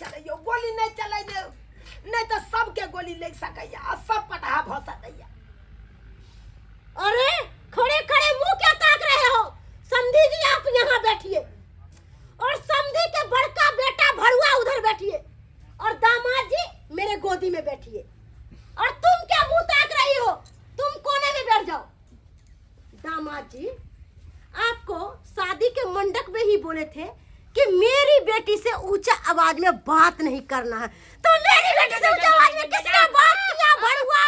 चलैयौ, गोली नहि चलै देब, नहि तऽ सबके गोली लागि सकैया आ सब पटहा भऽ सकैया। अरे खड़े खड़े मुंह क्या ताक रहे हो? समधी जी आप यहाँ बैठिए और समधी के बड़का बेटा भरुआ उधर बैठिए और दामाद जी मेरे गोदी में बैठिए। और तुम क्या मुंह ताक रही हो? तुम कोने में बैठ जाओ। दामाद जी आपको शादी के मंडप में ही बोले थे कि मेरी बेटी से ऊंचा आवाज में बात नहीं करना है, तो मेरी बेटी से ऊंचा आवाज में किसने बात किया भरुआ?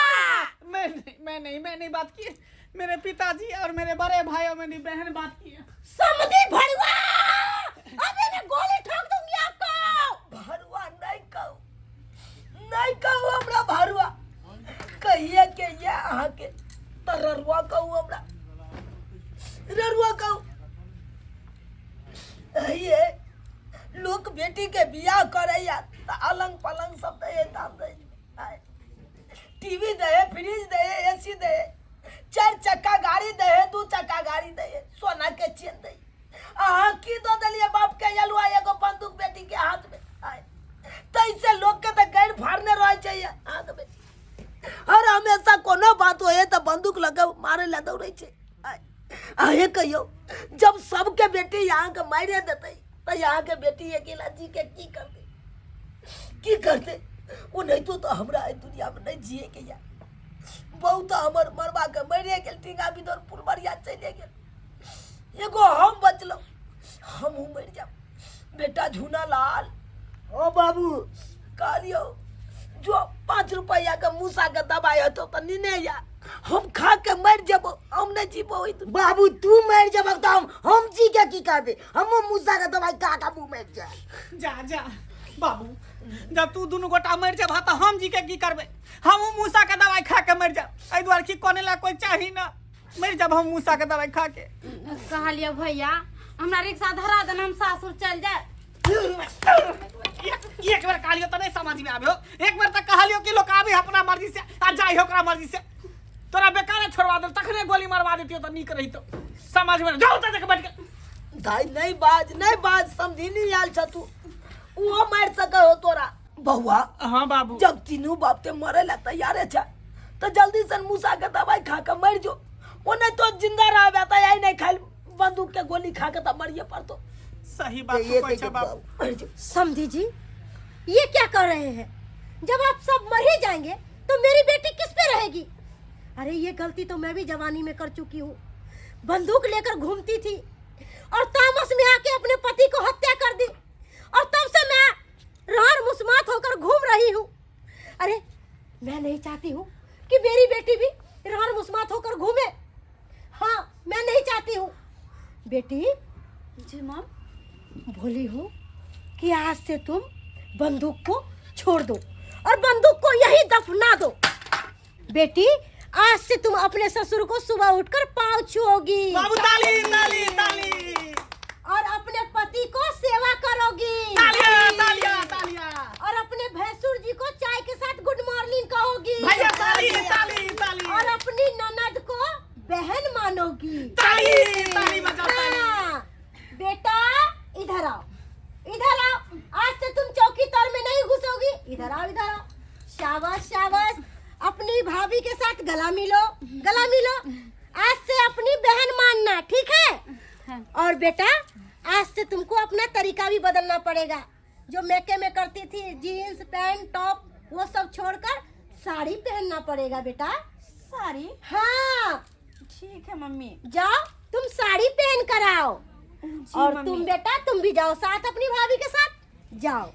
मैं नहीं, मैं नहीं, मैं नहीं बात की। मेरे पिताजी और मेरे बड़े भाई और मेरी बहन बात की। समधी भरुआ, अभी मैं गोली ठोक दूंगी आपको। भरुआ नहीं कहू, नहीं कहू हमरा भरुआ, कहिए के ये अहाँके तऽ ररुआ कहू, हमरा ररुआ कहू। ये लोक बेटी के बियाह करैया तऽ अलंग पलंग सब दै दाम दै, टीवी दै, फ्रिज दै, एसी दै, चारि चक्का गाड़ी दै, दू चक्का गाड़ी दै, सोना के चेन दै। अहाँ की दऽ देलियै बाप के अलुआ? एगो बंदूक बेटी के हाथ में। ताहिसँ लोकके तऽ गैर फाड़ने रहै छै अहाँके बेटी, हर हमेशा कोनो बात होइए तऽ बंदूक लऽ कऽ मारै लए दौड़ै छै। अहें कहियौ, जब सबके बेटी अहाँके मारिए देतै तऽ अहाँके बेटी अकेला जी के की करतै, की करतै? ओनाहितो तऽ हमरा एहि दुनियामे नहि जियैके यऽ। बहुत हमर मरबाके मरिए गेल, टींगा बिदौर फुलबरिया चलिए गेल, एगो हम बचलहुँ, हमहूँ मरि जायब। बेटा झूना लाल। ओ बाबू, कहलियौ जो 5 रुपैआ के मूसा के दवाई हेतौ तऽ नेने या, हम खा के मरि जेबो, हम नहि जीबो ओहि दुनिया। बाबू तू मरि जेबक तऽ हम जी के की करबै? हमहूँ मूसा के दवाई खा के मुँह मरि जाय। जा जा बाबू, जब तू दुनू गोटा मरि जेबह तऽ हम जी के की करबै? हमहूँ मूसा के दवाई खा के मरि जायब, एहि दुआरे कि कोने ला कोई चाही ना, मरि जाब हम मूसा के दवाई खा के। कहलिए भैया हमरा रिक्शा धरा देना, हम सासुर चल जाए। एक बार कहलियो तऽ नहीं समझ में आबे हो। एक बार तऽ कहलियो कि लोग आबे अपना मर्जी से आ जाए ओकरा मर्जी से। तोरा बेकारे छोड़वा देल, तखने गोली मरवा देतियो तऽ नीक रहितो। समझ में जाओ तऽ देख बैठ के। दाइ नहीं बाज, नहीं बाज, समझी नहीं आयल छ तू, ओहो मारि सकै हो तोरा। बौआ। हाँ बाबू। जब तीनू बाप ते मरे ला तैयारे छ तो जल्दी से मूसा के दवाई खा के मर जो, ओ नहीं तो जिंदा रहबे त आई नहीं खाइल बंदूक के गोली खा के त मरिए पड़तो। सही बात ये कहै छ बाबू। मर जो। समधी जी ये क्या कर रहे हैं? जब आप सब मर ही जाएंगे तो मेरी बेटी किस पे रहेगी? अरे ये गलती तो मैं भी जवानी में कर चुकी हूँ, बंदूक लेकर घूमती थी और तामस में आके अपने पति को हत्या कर दी और तब से मैं रार मुस्मात होकर घूम रही हूँ। अरे मैं नहीं चाहती हूँ कि मेरी बेटी भी रार मुस्मात होकर घूमे। हाँ मैं नहीं चाहती हूँ। बेटी। जी मॉम। बोली हूँ कि आज से तुम बंदूक को छोड़ दो और बंदूक को यही दफना दो। बेटी आज से तुम अपने ससुर को सुबह उठकर पाँव छुओगी। बाबू ताली ताली ताली। और अपने पति को सेवा करोगी। तालियां तालियां तालियां। और अपने भैंसुर जी को चाय के साथ गुड मॉर्निंग कहोगी। भैया ताली ताली ताली। और अपनी ननद को बहन मानोगी। ताली ताली बजाओ ताली। हाँ, बेटा इधर आओ, इधर आओ, आज से तुम चौकी तर में नहीं घुसोगी। इधर आओ, इधर आओ, शाबाश शाबाश। अपनी भाभी के साथ गला मिलो, गला मिलो। आज से अपनी बहन मानना, ठीक है? हाँ। और बेटा आज से तुमको अपना तरीका भी बदलना पड़ेगा। जो मेके में करती थी जीन्स पैंट टॉप वो सब छोड़कर साड़ी पहनना पड़ेगा बेटा। साड़ी? हाँ। ठीक है मम्मी। जाओ तुम साड़ी पहन कर आओ। जी, और मम्मी। तुम बेटा तुम भी जाओ साथ अपनी भाभी के साथ जाओ।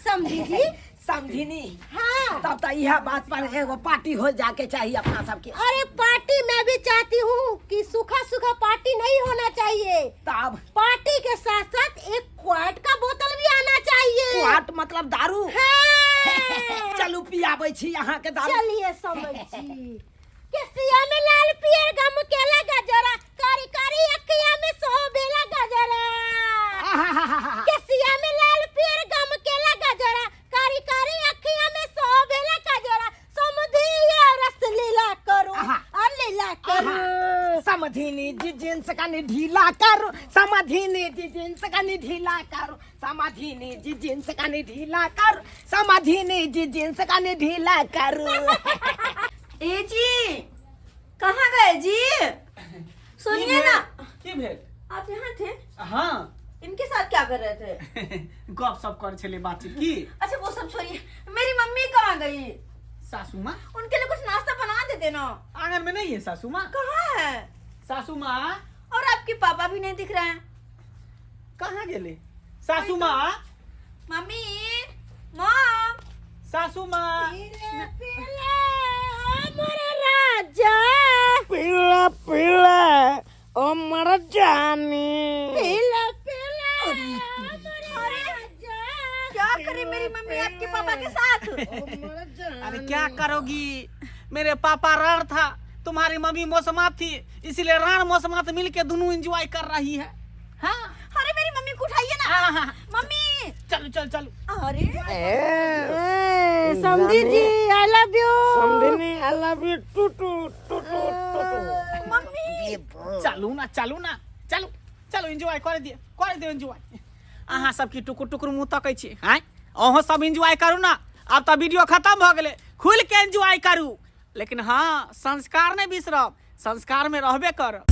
समझी जी? समझिनी। हाँ। तब तो यह बात पर एगो पार्टी हो जाके चाहिए अपना सबके। अरे पार्टी मैं भी चाहती हूँ कि सूखा सूखा पार्टी नहीं होना चाहिए। तब पार्टी के साथ साथ एक क्वार्ट का बोतल भी आना चाहिए। क्वार्ट मतलब दारू? हाँ। चलू पियाबै छी अहाँ के दारू। चलिए समझ जी। केसिया में लाल पियर गम केला गजरा, कारी कारी अखिया में सोभेला गजरा। केसिया में लाल पियर गम केला गजरा, कारी कारी अखिया में सोभेला गजरा, समुधिया रस लीला करो, आ लीला करो। समधिनी जी जींस कनी ढीला करो, समधिनी जी जींस कनी ढीला करो, समाधिनी जी जींस कानी ढीला कर, समाधिनी जी जींस कानी ढीला कर। ए जी कहाँ गए जी? सुनिए ना। की भेल? आप यहाँ थे? हाँ। इनके साथ क्या कर रहे थे? गप सप कर छले बातचीत की। अच्छा वो सब छोड़िए, मेरी मम्मी कहाँ गई? सासू माँ? उनके लिए कुछ नाश्ता बना देते ना। आंगन में नहीं है सासू माँ। कहाँ है सासू माँ? और आपके पापा भी नहीं दिख रहे हैं। कहाँ गेले सासू माँ? मम्मी, मॉम, सासू माँ। राजा पीला पीला ओ मर जानी। पीला पीला। क्या करे मेरी मम्मी आपके पापा के साथ? अरे क्या करोगी, मेरे पापा रण था, तुम्हारी मम्मी मौसमात थी, इसीलिए रण मौसमात मिलके दोनों एंजॉय कर रही है। हाँ। अरे मेरी मम्मी को उठाइए ना। हाँ, हाँ। मम्मी चलो चलो चलो। अरे समधी जी I love you. समधिनी I love you too too too too too too. Mummy चलू ना, चलू ना, चलू चलू, एंजॉय कर दिए, कर दिए एंजॉय। अहाँ सबके टुकुर टुकुर मुँह तकै छी आँय, अहूँ सब एंजॉय करू ना। आब तऽ वीडियो खत्म भऽ गेलै, खुलि के एंजॉय करू, लेकिन हाँ संस्कार नहि बिसरब, संस्कार में रहबे करब।